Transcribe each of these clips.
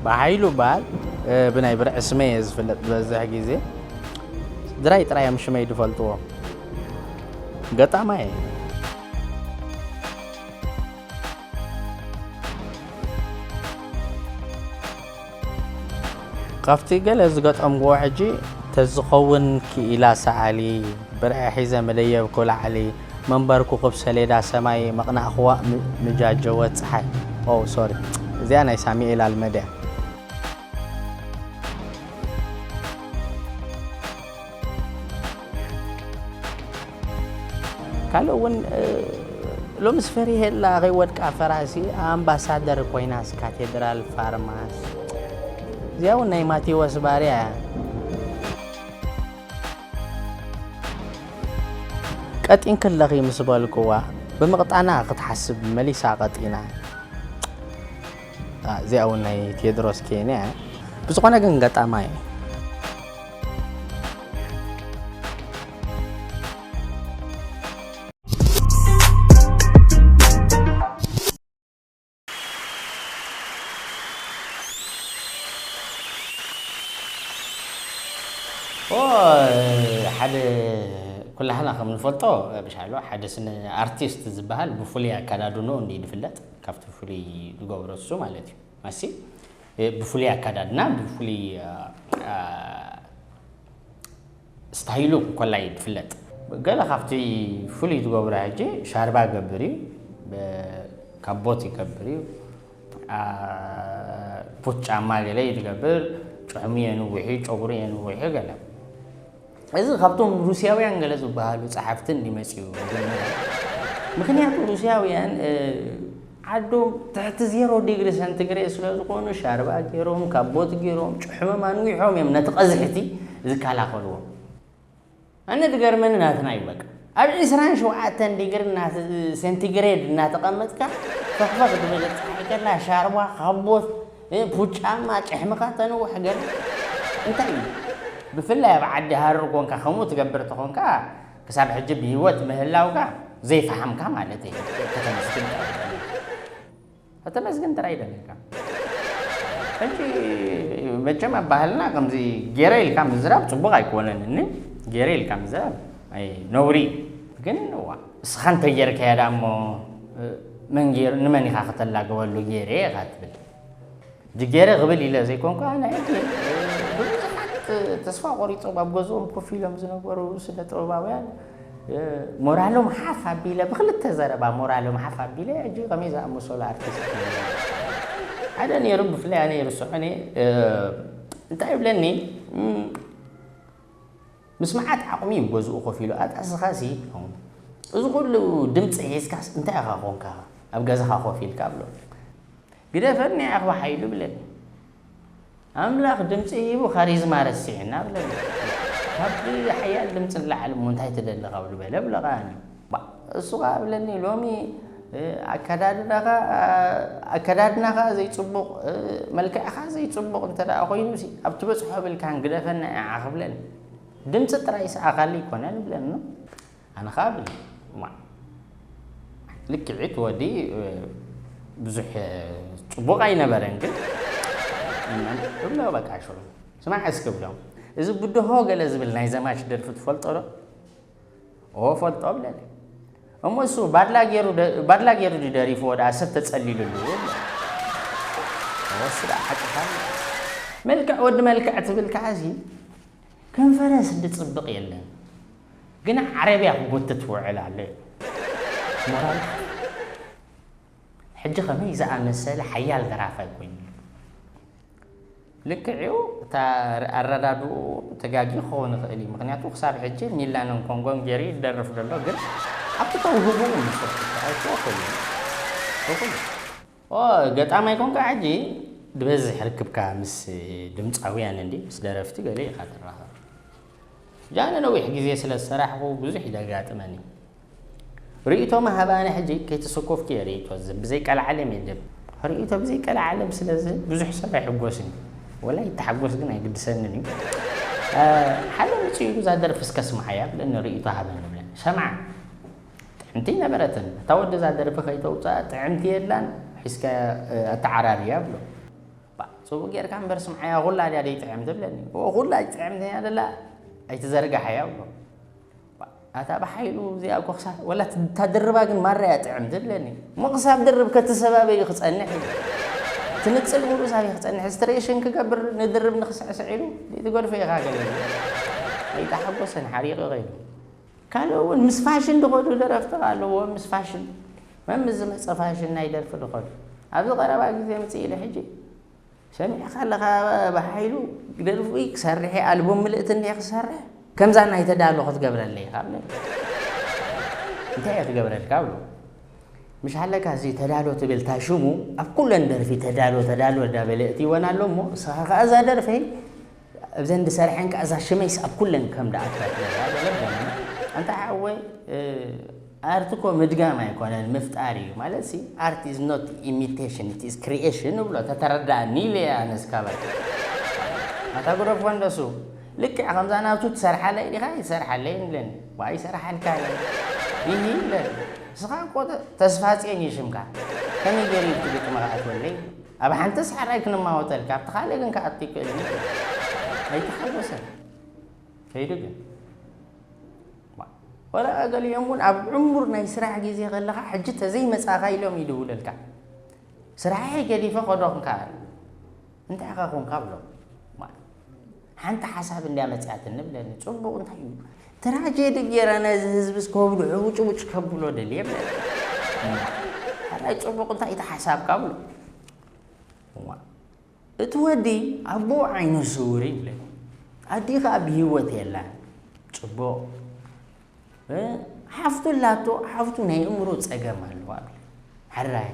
ብሓይሉ በሃል። ብናይ ብርዒ ስመይ እየ ዝፍለጥ ዝበዝሕ ግዜ። ድራይ ጥራይ እዮም ሽመይ ዝፈልጥዎ። ገጣማይ እየ። ካብቲ ገለ ዝገጠምክዎ ሕጂ፣ ተዝኸውን ክኢላ ሰዓሊ፣ ብርዒ ሒዘ መደየብኩ ላዕሊ፣ መንበርኩ ክብ ሰሌዳ ሰማይ፣ መቕናእክዋ ም-፣ ምጃጀወት ጸሓይ። ኦ፣ ሶሪ። እዚኣ ናይ ሳሚኤል ኣልመዳ እያ። ካልእ እውን፣ እ፣ ሎምስ ፈሪሄላ ከይወድቃ ፈራሲ ኣምባሳደር ኮይናስ ካቴድራል ፋርማስ። እዚኣ እውን ናይ ማቴዎስ ባርያ እያ። ቀጢንኪ ኣለኺ ምስ በልክዋ፣ ብምቕጣና ክትሓስብ መሊሳ ቀጢና። አ፣ እዚኣ እውን ናይ ቴድሮስ ኬንያ እያ። ብዝኾነ ግን ገጣማይ እየ። ኦ፣ ሓደ ኩላህና ከም ንፈልጦ፣ ብሻሎ ሓደ ስነ ኣርቲስት ዝበሃል ብፍሉይ ኣከዳድንኡ እንዲ ዝፍለጥ፣ ካብቲ ፍሉይ ዝገብሮ እሱ ማለት እዩ። ማሲ፣ ብፍሉይ ኣከዳድና፣ ብፍሉይ፣ አ፣ አ፣ ስታይሉ እንኮላይ ዝፍለጥ። ገለ ካብቲ ፍሉይ ዝገብሮ ሕጂ ሻርባ ይገብር እዩ፣ ብ-፣ ካቦት ይገብር እዩ፣ አ፣ ቡት ጫማ ገለ እዩ ዝገብር፣ ጭሕሙ የንውሕ እዩ፣ ጨጉሩ የንውሕ እዩ ገለ። እዚ ካብቶም ሩስያውያን ገለ ዝበሃሉ ጸሓፍቲ እንዲ መጺኡ መጀመርያ። ምኽንያቱ ሩስያውያን፣ እ፣ ዓዶም ትሕቲ ዜሮ ዲግሪ ሰንቲግሬድ ስለ ዝኾኑ ሻርባ ገይሮም፣ ካቦት ገይሮም፣ ጭሕሞም ኣንዊሖም እዮም ነቲ ቀዝሕቲ ዝከላኸልዎ። ኣነ ዝገርመኒ ናትና እዩ በቃ። ኣብ ዒስራን ሸውዓተን ዲግሪ እናተ-፣ ሴንቲግሬድ እናተቐመጥካ ፈኽፈኽ ዝበለት ፀሓይ ከላ ሻርባ፣ ካቦት፣ እ፣ ቡት ጫማ፣ ጭሕምኻ ተንውሕ ገለ። እንታይ እዩ? ብፍላይ ኣብ ዓዲ ሃረር ኮንካ ከምኡ ትገብር ተኾንካ ክሳብ ሕጂ ብህይወት ምህላውካ ዘይፈሓምካ ማለት እዩ። ከተመስግን ጥራይ። ከተመስግን ጥራይ ይደልየካ። ሕጂ መቸም ኣብ ባህልና ከምዚ ገይረ ኢልካ ምዝራብ ጽቡቕ ኣይኮነን። እኒ ገይረ ኢልካ ምዝራብ ኣይ ነውሪ። ግን እዋ፣ እስኻ እንተ ጌርካያ ደኣ እሞ፣ እ፣ መን ገይሩ፣ ንመን ኢኻ ከተላግበሉ? ገይረ ኢኻ ትብል። ሕጂ ገይረ ክብል ኢለ ዘይኮንኩ፣ ኣነ ሕጂ፣ እ፣ ብዙሓት ተስፋ ቆሪጾም ኣብ ገዝኦም ኮፍ ኢሎም ዝነበሩ ስነ ጥበባውያን፣ እ፣ ሞራሎም ሓፍ ኣቢለ፣ ብክልተ ዘረባ ሞራሎም ሓፍ ኣቢለ፣ ሕጂ ከመይ ዝኣመሰሉ ኣርቲስት እዮም። ሓደ ነይሩ፣ ብፍላይ ኣነ ይርስዖን እየ፣ እ፣ እንታይ ይብለኒ፣ እም፣ ምስ መዓት ዓቕሚ እዩ ገዝኡ ኮፍ ኢሉ፣ ኣታ እስኻሲ፣ እዚ ኩሉ ድምፂ ሒዝካስ እንታይ ኢኻ ኮንካ ኣብ ገዛኻ ኮፍ ኢልካ ብሎ። ግደፈኒ ኣኽባ ሓይሉ ብለኒ። ኣምላኽ ድምፂ ሂቡ ካሪዝማ ረሲዕና ብለኒ። ካብ ሓያል ድምፂ ንላዕሊ እሞ እንታይ ትደሊ ካብ ዝበለ ብለቓኒ። ባ፣ እሱ ኸዓ ብለኒ፣ ሎሚ፣ እ፣ ኣከዳድናኻ፣ ኣከዳድናኻ ዘይፅቡቕ፣ እ፣ መልክዕኻ ዘይፅቡቕ እንተ ደኣ ኮይኑሲ፣ ኣብ ትበፅሖ ብልካን ግደፈና ኢኻ ክብለኒ። ድምፂ ጥራይ ይስኣኻሉ ይኮነን ብለኒ። ኣነ ኸዓ ብል፣ ማ፣ ልክዒት ወዲ፣ እ፣ ብዙሕ፣ እ፣ ጽቡቕ ኣይነበረን፣ ግን እብሎ በቃ ሽዑ። ስማዕ እስኪ ብሎ። እዚ ብድሆ ገለ ዝብል ናይ ዘማች ደርፊ ትፈልጦ ዶ? ኦ፣ ፈልጦ ብለኒ። እሞ እሱ ባድላ ገይሩ ደ-፣ ባድላ ገይሩ ድዩ ደሪፍዎ ደኣ ሰብ ተጸሊሉሉ? ኦ፣ እሱ ደኣ ሓቅኻ ኣሎ። መልክዕ ወዲ መልክዕ ትብል ከዓሲ ከም ፈረስ ድጽብቕ የለን። ግና ዓረብያ ክጎትት ትውዕል ኣሎ እዩ። ሞራል። ሕጂ ከመይ ዝኣመሰለ ሓያል ደራፋይ ኮይኑ። ልክዕ እዩ፣ እታ ኣረዳድኡ ተጋጊ ክኸውን ይኽእል እዩ። ምኽንያቱ ክሳብ ሕጂ ሚላንን ኮንጎን ገይሩ ይደርፍ ዘሎ፣ ግን ኣብቲ ተውህቦኡ ምስራሕ ይከኣል እኮ ይኽእል እዩ። ይኽእል እዩ። ኦ፣ ገጣማይ ኮንካ ሕጂ ዝበዝሕ ርክብካ ምስ ድምፃውያን እንዲ፣ ምስ ደረፍቲ ገለ ኢኻ ትራኸብ። ጃነ ነዊሕ ግዜ ስለ ዝሰራሕኹ ብዙሕ እዩ ዘጋጥመኒ። ርእይቶ ምሃብ ኣነ ሕጂ ከይተሰኮፍኩ እየ ርእይቶ ዝህብ፣ ብዘይ ቀልዓለም እየ ዝህብ። ርእይቶ ብዘይ ቀልዓለም ስለ ዝህብ ብዙሕ ሰብ ኣይሕጎስን እዩ። ወላ ይተሓጎስ ግን ኣይግድሰንን እዩ። እ፣ ሓደ መፂኡ ኢሉ እዛ ደርፊ እስከ ስምዓያ ብለኒ ርእይቶ ሃበኒ ብለኒ። ሰምዓ። ጥዕምቲ ኣይነበረትን። እታ ወዲ እዛ ደርፊ ከይተውፅኣ ጥዕምቲ የላን፣ ሒዝካያ፣ እ፣ ኣተዓራርያ ብሎ። ባእ፣ ጽቡቕ ጌርካ እምበር ስምዓያ፣ ኩላ ድያ ደይጥዕም ትብለኒ? እወ፣ ኩላ ኣይጥዕምትን እያ ደላ፣ ኣይትዘርግሓያ ብሎ። ባእ፣ ኣታ ብሓይሉ እዚኣ እኮ ክሳብ፣ ወላ ት-፣ እታ ድርባ ግን ማራ እያ ጥዕም ትብለኒ። እሞ ክሳብ ድርብ ከትሰባበዩ ክጸንሕ እዩ። ትንጽል ሙሉእ ሳብ ክጸንሕ፣ ስትሬሽን ክገብር ንድርብ ንኽስዕስዕ ኢሉ፣ ዘይትገድፎ ኢኻ ገለ። ኣይተሓጎሰን፣ ሓሪቑ ከይዱ። ካልእ እውን ምስ ፋሽን ዝኸዱ ደረፍቲ ኣለዎ፣ ምስ ፋሽን። መን ምስ ዝመጸ ፋሽን ናይ ደርፊ ዝኸዱ። ኣብዚ ቀረባ ግዜ ምጽእ ኢለ ሕጂ ሰሚዕካ ኣለኻ ብሓይሉ ደርፊ ክሰርሕ እየ፣ ኣልቡም ምልእቲ እንድየ ክሰርሕ፣ ከምዛ ናይ ተዳሎ ክትገብረለይ ኢኻ ብለኒ። እንታይ እየ ክገብረልካ ብሎ። ምሽ ኣለካ እዚ ተዳሎ ትብል እታ ሽሙ ኣብ ኩለን ደርፊ ተዳሎ፣ ተዳሎ እንዳበለ እትይወን ኣሎ እሞ፣ ንስኻ ከኣ እዛ ደርፈይ እብዘን ዝሰርሐን ከኣ እዛ ሽመይስ ኣብ ኩለን ከም ደኣትዋ ትብል እያ ገለ ብለኒ። ኣንታ ሓወይ፣ እ፣ ኣርት እኮ ምድጋም ኣይኮነን፣ ምፍጣር እዩ። ማለት ሲ፣ art is not imitation, it is creation እብሎ፣ ተተረዳእኒ ኢለ እያ ኣነስ ካባይ። ኣታ ጉረፍ ወንደሱ፣ ልክዕ ከምዛ ናቱ ትሰርሓለይ ዲኻ? ይሰርሓለይ ይብለኒ። ዋይ ይሰርሓልካ እየ። ይሂ ይብለኒ። ንስኻ እኮ ተ-፣ ተስፋጽዮን እዩ ሽምካ። ከመይ ገይሩ እዩ እቲ ግጥሚ ክኣትወለይ? ኣብ ሓንትስ ሓራይ ክንማወተልካ፣ ኣብቲ ካልእ ግን ክኣቱ ይክእልኒ። ኣይተሓጎሰን። ከይዱ ግን። ዋ-፣ ወላ ገሊኦም እውን ኣብ ዕሙር ናይ ስራሕ ግዜ ከለኻ ሕጂ ተዘይመጻኻ ኢሎም ይድውለልካ። ስራሐይ ገዲፈ ከዶ ክንከኣል። እንታይ ኢኻ ኮንካ ብሎ። ማ-፣ ሓንቲ ሓሳብ እንድያ መጽያትኒ ብለኒ። ጽቡቕ እንታይ እዩ? ትራጀዲ ገይረ ነዚ ህዝቢ እስከ ብድሑ ውጭውጭ ከብሎ ደልየ ብለኒ። ሓራይ ጽቡቕ እንታይ እቲ ሓሳብካ ብሎ። ዋ-፣ እቲ ወዲ ኣቦኡ ዓይኑ ስውር እዩ ይብለኒ። ኣዲኡ ከኣ ብህይወት የላን። ጽቡቕ። እ፣ ሓፍቱ ኣላቶ፣ ሓፍቱ ናይ እምሮ ጸገም ኣለዋ። ሕራይ።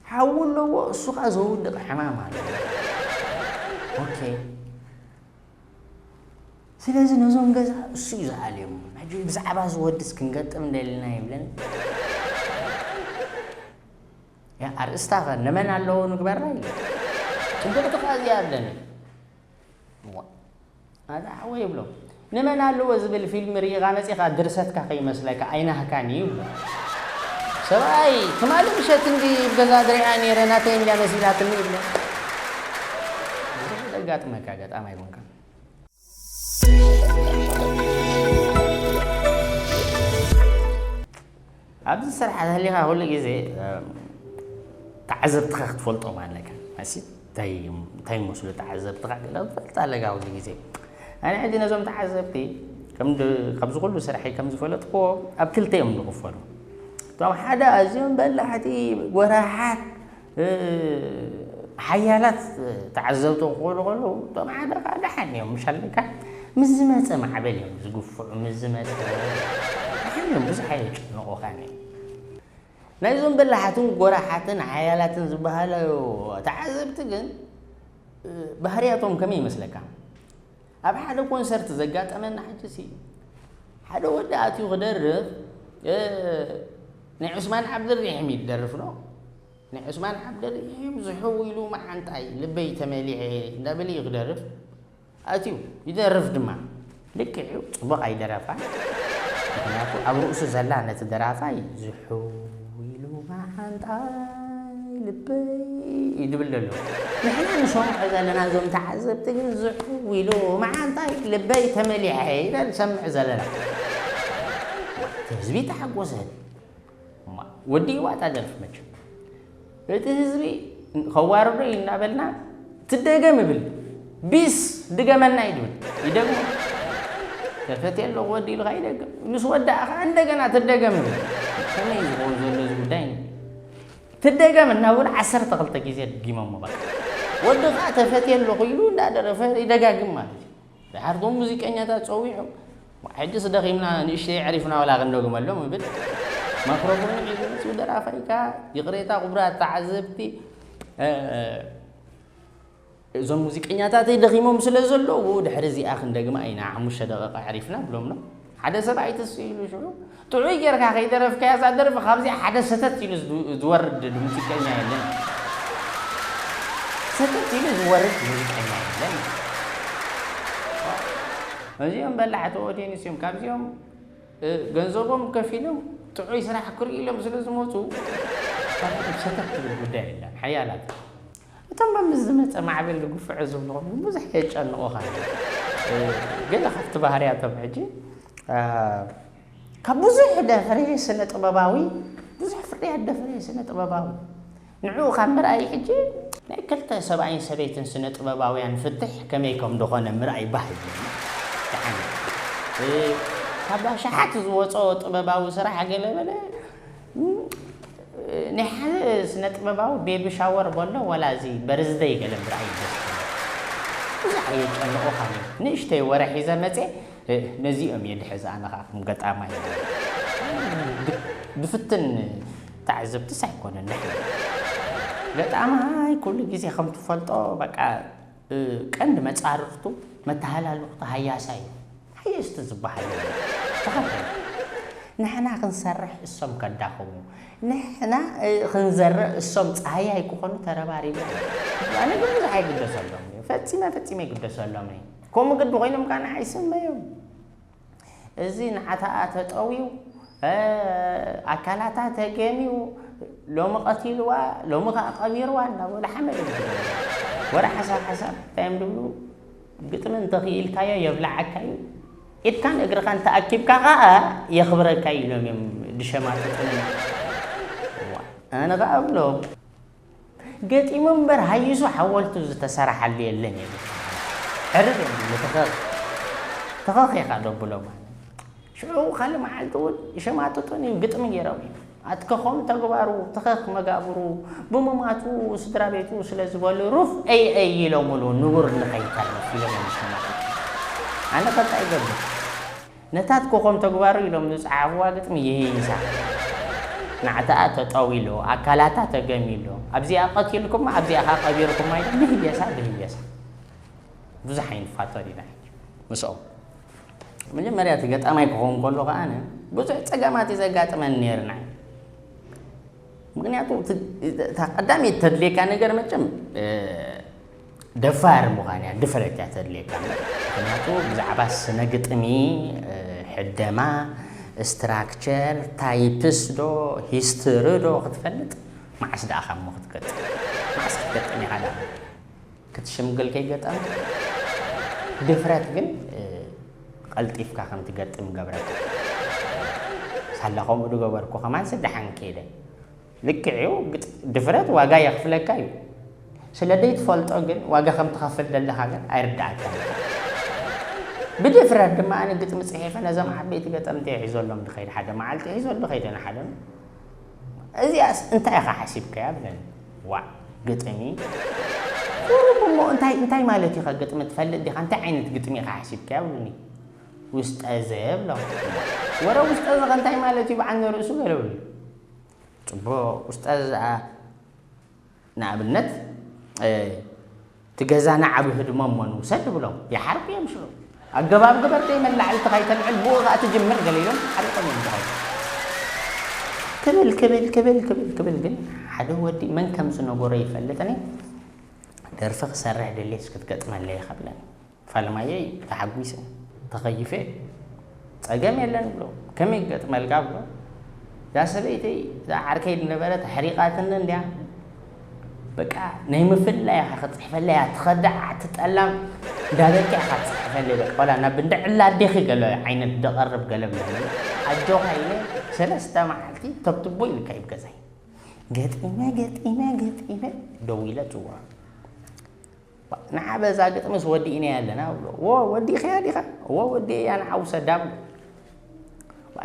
ሓዉ ኣለዎ፣ እሱ ከኣ ዘውድቕ ሕማም ኣለዎ። ኦኬ። ስለዚ ነዞም ገዛ እሱ እዩ ዝኣልዮም። ሕጂ ብዛዕባ እዚ ወድስ ክንገጥም ደሊና ይብለኒ። ያ ኣርእስታ ኸ ንመን ኣለዎ ንግበራ ኢለ። ጽቡቕቲ ኸኣ እዚኣ ኣለኒ። ዋ፣ ኣታ ሓወይ ይብሎ። ንመን ኣለዎ ዝብል ፊልም ርኢኻ መጺኻ ድርሰትካ ከይመስለካ ኣይናህካን እዩ ይብሎ። ሰብኣይ፣ ትማሊ ምሸት እንዲ ብገዛ ድሪኣ ነይረ፣ ናተይ እንድያ መሲላትኒ ይብሎ። ብዙሕ ዘጋጥመካ ኣጋጣሚ ኣይኮንካን። ኣብዚ ስራሕ ተሃሊኻ ኩሉ ግዜ፣ እም፣ ተዓዘብትኻ ክትፈልጦም ኣለካ። መሲ እንታይ፣ እንታይ ይመስሉ ተዓዘብትኻ ገለ ክትፈልጥ ኣለካ ኩሉ ግዜ። ኣነ ሕጂ ነዞም ተዓዘብቲ ከም ድ-፣ ካብዚ ኩሉ ስራሐይ ከም ዝፈለጥክዎ ኣብ ክልተ እዮም ዝኽፈሉ። እቶም ሓደ ኣዝዮም በላሕቲ፣ ጎራሓት፣ እ፣ ሓያላት ተዓዘብቲ ክኾኑ ከለዉ፣ እቶም ሓደ ከኣ ደሓን እዮም፣ ምሽ ኣለካ። ምስ ዝመጸ ማዕበል እዮም ዝግፍዑ፣ ምስ ዝመጸ ደሓን እዮም፣ ብዙሕ ኣየጨንቑኻን እዮም። ናይዞም በላሓትን ጎራሓትን ሓያላትን ዝበሃሉ ተዓዘብቲ ግን፣ እ፣ ባህርያቶም ከመይ ይመስለካ? ኣብ ሓደ ኮንሰርት ዘጋጠመና ሕጂ ሲ፣ ሓደ ወዲ ኣትዩ ክደርፍ፣ እ፣ ናይ ዑስማን ዓብደልሪሒም እዩ ዝደርፍ ዶ? ናይ ዑስማን ዓብደልሪሒም ዝሕው ኢሉ መዓንጣይ ልበይ ተመሊሐ እንዳበለ እዩ ክደርፍ። ኣትዩ ይደርፍ ድማ። ልክዕ እዩ፣ ጽቡቕ ኣይደረፋን። ምኽንያቱ ኣብ ርእሱ ዘላ ነቲ ደራፋይ ዝሕው ኢሉ መዓንጣይ ልበይ እዩ ዝብል ዘሎ። ንሕና ንሰምዖ ዘለና እዞም ተዓዘብቲ ግን ዝሕው ኢሉ መዓንጣይ ልበይ ተመሊሐ ኢና ንሰምዕ ዘለና። እቲ ህዝቢ ተሓጎሰ። እማ፣ ወዲእዋ እታ ደርፊ መቸም። እቲ ህዝቢ ከዋርዶ እዩ እናበልና ትደገም ይብል። ቢስ ድገመና እዩ ዝብል። ይደግሞ። ተፈትየ ኣለኹ ወዲ ኢልካ ይደግም። ምስ ወዳእ ኸዓ እንደገና ትደገም ይብል። ከመይ እዩ ዝኸውን ዘሎ እዚ ጉዳይ? ትደገም እናበሉ ዓሰርተ ክልተ ግዜ ድጊሞሞ በቃ። ወዲ ኸዓ ተፈትየ ኣለኹ ኢሉ እንዳደረፈ ይደጋግም ማለት እዩ። ደሓር እቶም ሙዚቀኛታት ጸዊዖም፣ "ሕጅስ ደኺምና፣ ንእሽተይ ኣዕሪፍና ዋላ ክንደግመሎም" ይብል። ማይክሮፎን ሒዙ መጺኡ ደራፋይ ከኣ፣ ይቕሬታ ክቡራት ተዓዘብቲ፣ እ፣ እዞም ሙዚቀኛታተይ ደኺሞም ስለ ዘለዉ፣ ድሕሪ እዚኣ ክንደግማ ኢና፣ ሓሙሽተ ደቂቃ ኣዕሪፍና ብሎም ነው። ሓደ ሰብኣይ ትስ ኢሉ ሽዑ፣ ጥዑይ ጌርካ ከይደረፍካያ እዛ ደርፊ፣ ካብዚኣ ሓደ ሰተት ኢሉ ዝድ-፣ ዝወርድ ሙዚቀኛ የለን። ሰተት ኢሉ ዝወርድ ሙዚቀኛ የለን። እዚኦም በላሕቲ ኦዲየንስ እዮም። ካብዚኦም፣ እ፣ ገንዘቦም ከፊሎም ጥዑይ ስራሕ ክርእዩ ኢሎም ስለ ዝመፁ፣ ካብዚኦም ሰተት ትብል ጉዳይ የለን። ሓያላት። እቶም በምዝ ዝመፀ ማዕበል ዝግፍዑ ዝብልኹም ብዙሕ የጨንቑኻ። ገለ ካብቲ ባህርያቶም ሕጂ ካብ ብዙሕ ደፍረ ስነ ጥበባዊ፣ ብዙሕ ፍርያት ደፍረ ስነ ጥበባዊ ንዕኡ ካብ ምርኣይ ሕጂ ናይ ክልተ ሰብኣይን ሰበይትን ስነ ጥበባውያን ፍትሕ ከመይ ከም ዝኾነ ምርኣይ ባህ ይብል። ደሓን ካብ ኣሽሓት ዝወፅኦ ጥበባዊ ስራሕ ገለ በለ ናይ ሓደ ስነ ጥበባዊ ቤቢ ሻወር በሎ ወላ እዚ በርዝደይ ገለ ምርኣይ ደስ ብዙሕ ኣየጨንቑኻን እዩ። ንእሽተይ ወረ ሒዘ መፀ ነዚኦም እየ ድሕዚ ኣነ ከዓ ከም ገጣማይ ድፍትን ተዓዘብትስ ኣይኮነን። ንሕ ገጣማይ ኩሉ ግዜ ከም ትፈልጦ በቃ ቀንዲ መፃርርቱ መተሃላልኽቱ ሃያሳ እዩ። ሃየስቲ ዝበሃል ንሕና ክንሰርሕ እሶም ከዳኽሙ፣ ንሕና ክንዘርእ እሶም ፀሃያይ ክኾኑ ተረባሪቡ። ኣነ ግን ብዙሕ ኣይግደሰሎም ፈፂመ ፈፂመ ይግደሰሎም። ከምኡ ግዲ ኮይኖም ከዓ ንዓይ ስመዮም። እዚ ንዓታኣ ተጠውዩ ኣካላታ ተገምዩ ሎሚ ቀቲልዋ ሎሚ ከዓ ቀቢርዋ እናበሉ ሓመድ እዮም ዝገብሩ። ወረ ሓሳብ ሓሳብ እንታይ እዮም ዝብሉ? ግጥሚ እንተኽኢልካዮ የብልዓካ እዩ፣ ኢድካን እግርኻን ተኣኪብካ ከዓ የኽብረካ እዩ ኢሎም እዮም ድሸማትጥንን። ኣነ ከዓ እብሎም ገጢሙ እምበር ሃይሱ ሓወልቱ ዝተሰራሓሉ የለን እዩ። ሕርር እዮም ዝብሉ፣ ተኸኽ ኢኻ ዶ ብሎም። ሽዑ ካልእ መዓልቲ እውን ይሸማጥጡን እዩ፣ ግጥሚ ገይሮም እዩ ኣትከኾም ተግባሩ ተኸኽ መጋብሩ ብሙማቱ ስድራ ቤቱ ስለ ዝበሉ ሩፍ ኤይ ኤይ ኢሎምሉ ንቡር ንኸይተርፍ ኢሎም እዮም ዝሸማጥጡ። ኣነ ከ እንታይ ይገብር? ነታ ኣትከኾም ተግባሩ ኢሎም ዝፀሓፍዋ ግጥሚ ይህይሳ። ናዕታኣ ተጠዊሎ ኣካላታ ተገሚሎ ኣብዚኣ ቀቲልኩማ ኣብዚኣ ካ ቀቢርኩማ ኢሎም ብህየሳ ብህየሳ ብዙሕ ኣይንፋተን ኢና ሕጂ ምስኦም። መጀመርያ እቲ ገጣማይ ክኸውን ከሎ ከዓ ኣነ ብዙሕ ፀገማት እዩ ዘጋጥመኒ ነይርና። ምክንያቱ እቲ- እታ ቀዳመይቲ ተድልየካ ነገር መቸም እ፣ ደፋር ምዃን እያ፣ ድፍረት እያ ተድልየካ። ምክንያቱ ብዛዕባ ስነ ግጥሚ እ፣ ሕደማ ስትራክቸር ታይፕስ ዶ ሂስትሪ ዶ ክትፈልጥ መዓስ ደኣ ካብ ክትገጥም መዓስ ክትገጥም ኢኻ ደኣ ክትሽምግል ከይገጠም ድፍረት ግን እ፣ ቀልጢፍካ ከም ትገጥም ገብረካ። ሳላ ከምኡ ዝገበርኩ ከማን ስደሓን ከይደ ልክዕ እዩ። ግጥ- ድፍረት ዋጋ የኽፍለካ እዩ። ስለ ዘይትፈልጦ ግን ዋጋ ከም ትኸፍል ዘለኻ ግን ኣይርዳእካን። ብድፍረት ድማ ኣነ ግጥሚ ፅሒፈ ነዞም ዓበይቲ ገጠምቲ እየ ሒዘሎም ዝኸይድ ሓደ መዓልቲ ሒዘሉ ከይደ ንሓደ እዚኣስ እንታይ ኢኻ ሓሲብካያ ብለኒ። ዋዕ ግጥሚ ቁሩብ እሞ እንታይ እንታይ ማለት ኢኻ ግጥሚ ትፈልጥ ዲኻ እንታይ ዓይነት ግጥሚ ኢኻ ሓሲብካያ ብሉኒ። ውስጠዘ ብሎ ወረ ውስጠዘ ከ እንታይ ማለት እዩ በዓል ንርእሱ ገለ ብሉኒ። ፅቡቕ ውስጠዘ ንኣብነት እቲ ገዛና ዓቢ ህድሞ እሞ ንውሰድ ብሎም ይሓርቁ እዮም ሽዑ ኣገባብ ግበር ደይ መላዕልቲ ካይተልዕል ብኡ ከዓ ትጅምር ገለ ኢሎም ሓሪቆም እዮም ዝኸዱ ክብል ክብል ክብል ክብል ክብል ግን ሓደ ወዲ መን ከም ዝነገሮ ይፈልጥኒ ደርፊ ክሰርሕ ድሌት ክትገጥመለይ ይኸብለኒ ፋልማየይ ተሓጒሰ ተኸይፈ ጸገም የለን ብሎ ከመይ ገጥመልካ ብሎ እዛ ሰበይተይ እዛ ዓርከይ ዝነበረት ኣሕሪቓትኒ እንድያ በቃ ናይ ምፍላይ ኢኻ ክትፅሕፈለይ እያ ትኸዳዕ ትጠላም እንዳበልካ ኢኻ ትፅሕፈለይ በቃ ዋላ ናብ እንዳ ዕላ ኣዴኺ ገለ ዓይነት ደቐርብ ገለ ብለኒ ኣጆኻ ኢለ ሰለስተ መዓልቲ ተብትቦ ኢልካ እዩ ገዛይ ገጢመ ገጢመ ገጢመ ደው ኢለ ፅውዖ ንዓ በዛ ግጥምስ ወዲእናያ ኣለና ብሎ እዎ ወዲእኻያ ዲኻ እዎ ወዲእያ ንዓ ውሰዳ ብሎ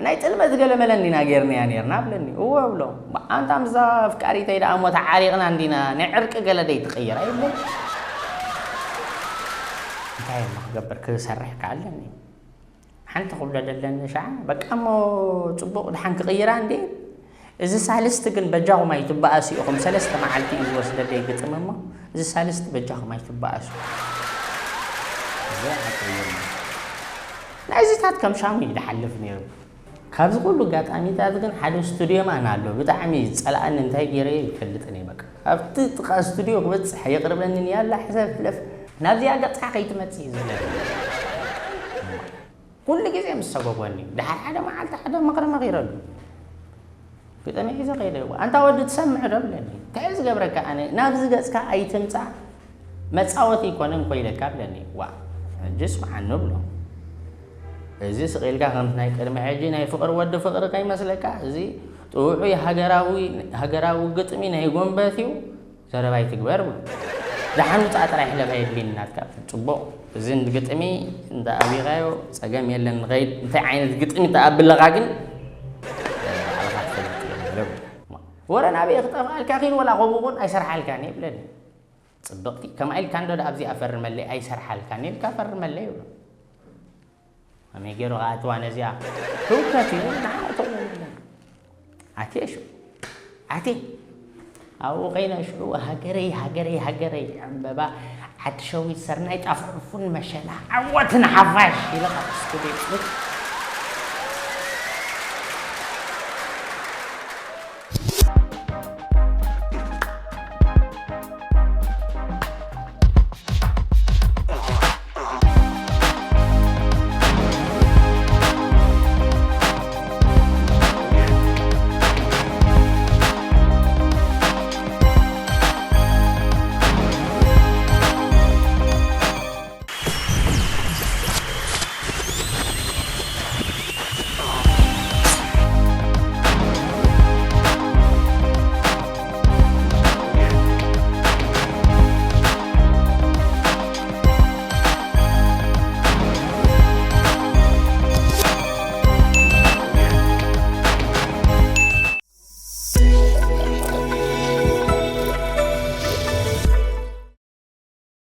ናይ ጥልመት ገለ መለ እንዲና ጌርናያ ኔርና ብለኒ እዎ ብሎ ኣንታ ምስዛ ኣፍቃሪተይ ደኣ እሞ ተዓሪቕና እንዲና ናይ ዕርቂ ገለ ደይ ትቕይር ኣይብለይ እንታይ እሞ ክገብር ክሰርሕ ከኣለኒ ሓንቲ ክብሎ ደለኒ ሻዓ በቃ እሞ ፅቡቕ ድሓን ክቕይራ እንዴ እዚ ሳልስቲ ግን በጃኹም ኣይትበኣሱ ኢኹም ሰለስተ መዓልቲ እዩ ዝወስደለይ ግጥም እሞ እዚ ሳልስቲ በጃኹም ኣይትበኣሱ ናይዚታት ከም ሻሙ እዩ ዝሓልፍ ነይሩ ካብዚ ኩሉ ኣጋጣሚታት ግን ሓደ ስቱድዮ ማን ኣሎ ብጣዕሚ ዝፀልኣኒ እንታይ ገይረዮ ይፈልጥን እየ በቃ ኣብቲ ጥቃ ስቱድዮ ክበፅሕ የቅርበንን ያላ ሕሰብ ሕለፍ ናብዚኣ ገፅካ ከይትመፅእ እዩ ዝብለኒ ኩሉ ግዜ ምስ ሰጎጎኒ ድሓር ሓደ መዓልቲ ሓደ ምኽሪ መኺረሉ ግጥሚ ሒዘ ከይደ፣ "ዋ፣ ኣንታ ወዲ ትሰምዕ ዶ?" ብለኒ። "እንታይ እዩ ዝገብረካ? ኣነ ናብዚ ገጽካ ኣይትምጻእ፣ መጻወቲ ኣይኮነን እኮ ኢለካ" ብለኒ። "ዋ፣ ሕጂ ስምዓኒ" ብሎ። "እዚ ስቕ ኢልካ ከምቲ ናይ ቅድሚ ሕጂ ናይ ፍቕሪ ወዲ ፍቕሪ ከይመስለካ፣ እዚ ጥውዑይ ሃገራዊ፣ ሃገራዊ ግጥሚ ናይ ጎንበት እዩ፣ ዘረባ ኣይትግበር" ብሎ። "ደሓን ውጻእ ጥራይ፣ ሕለፍ ኣየድልየኒ ናትካ" "ጽቡቕ፣ እዚ ግጥሚ እንተ ኣቢኻዮ ጸገም የለን፣ ንኸይድ። እንታይ ዓይነት ግጥሚ ተኣብለኻ ግን ባዕልኻ ትፈልጥ ኢኻ" ኢለ። "ወረ ናበይ ክጠፍኣልካ ኺን ወላ ከምኡ ኹን ኣይሰርሓልካን እየ" ብለኒ። "ጽብቕቲ፣ ከምኣ ኢልካ እንዶ ደኣ ኣብዚኣ ፈርመለይ ኣይሰርሓልካን እየ" ኢልካ ፈርመለይ ይብሎ። ከመይ ገይሩ ክኣትዋ ነዚኣ? ህውከት እዩ፣ ንዓ እቶ ኣትየ ሽዑ። ኣትየ። ኣብኡ ኸይነ ሽዑ ሃገረይ፣ ሃገረይ፣ ሃገረይ፣ ዕምበባ ዓዲ ሸዊት፣ ሰርናይ፣ ጣፍ ዕፉን፣ መሸላ፣ ዓወት ንሓፋሽ ኢለ ካብ ስቱዲዮ ጽውት